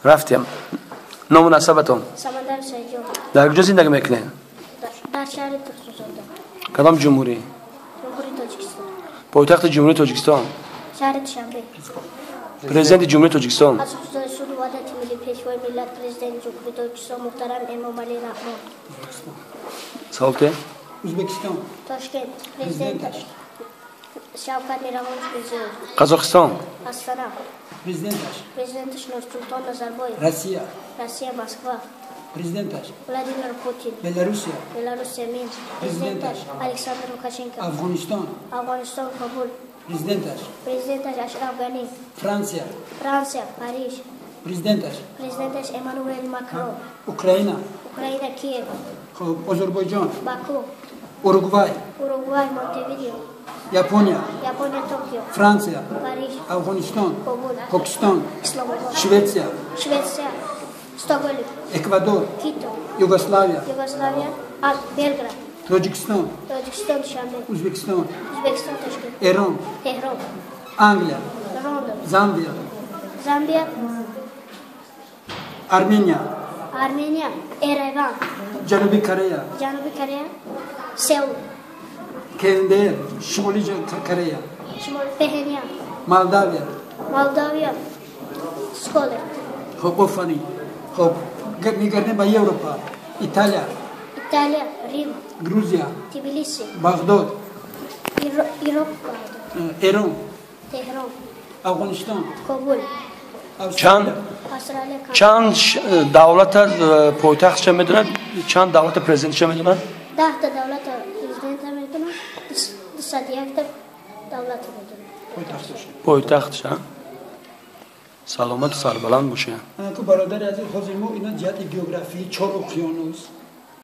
Рафтем. Ному насабатон? Самандар Сайҷон. Дар куҷо зиндагӣ мекунед? Дар шаҳри Турсунзода. Кадом ҷумҳурӣ? Ҷумҳурии Тоҷикистон. Пойтахти Ҷумҳурии Тоҷикистон? Шаҳри Душанбе. Президенти Ҷумҳурии Тоҷикистон? Асосгузори сулҳу ваҳдати миллӣ, Пешвои миллат, Президенти Ҷумҳурии Тоҷикистон муҳтарам Эмомалӣ Раҳмон. Саволте? Ӯзбекистон. Тошкент. Президенташ Шавкат Миромонович Мирзиёев. Қазоқистон. Астана. Президенташ. Президенташ Нурсултон Назарбоев. Россия. Россия, Москва. Президенташ. Владимир Путин. Белоруссия. Белоруссия, Минск. Президенташ. Александр Лукашенко. Афғонистон. Афғонистон, Кобул. Президенташ. Президенташ Ашраф Гани. Франсия. Франсия, Париж. Президенташ. Президенташ Эммануэл Макрон. Украина. Украина, Киев. Хуб, Озарбойҷон. Баку. Уругвай. Уругвай, Монтевидео. Япония. Япония, Токио. Франсия. Париж. Афғонистон. Кобул. Покистон. Исламобод. Шветсия. Шветсия, Стокгольм. Эквадор. Кито. Югославия. Югославия, Белград. Тоҷикистон. Тоҷикистон, Душанбе. Ӯзбекистон. Ӯзбекистон, Тошкент. Эрон. Теҳрон. Англия. Лондон. Замбия. Замбия. Армения. Армения, Ереван. Ҷануби Корея. Ҷануби Корея, Сеул. КНДР, Шимоли Корея. Шимоли, Пхеньян. Молдавия. Молдавия, Сколе. Хуб, офарин. Хуб, мегардем ба Европа. Италия. Италия, Рим. Грузия. Тбилиси. Бағдод. Ироқ. Эрон. Теҳрон. Афғонистон. Кобул. Чанд Австралия. Чанд давлата пойтахтша медонад, чанд давлата президентша медонад? 10та давлата президента медонам, 201та давлата медонам. Пойтахтша. Саломату сарбаланд бошед. Ку, бародари азиз, ҳозир мо ина ҷиҳати географии чор уқёнус.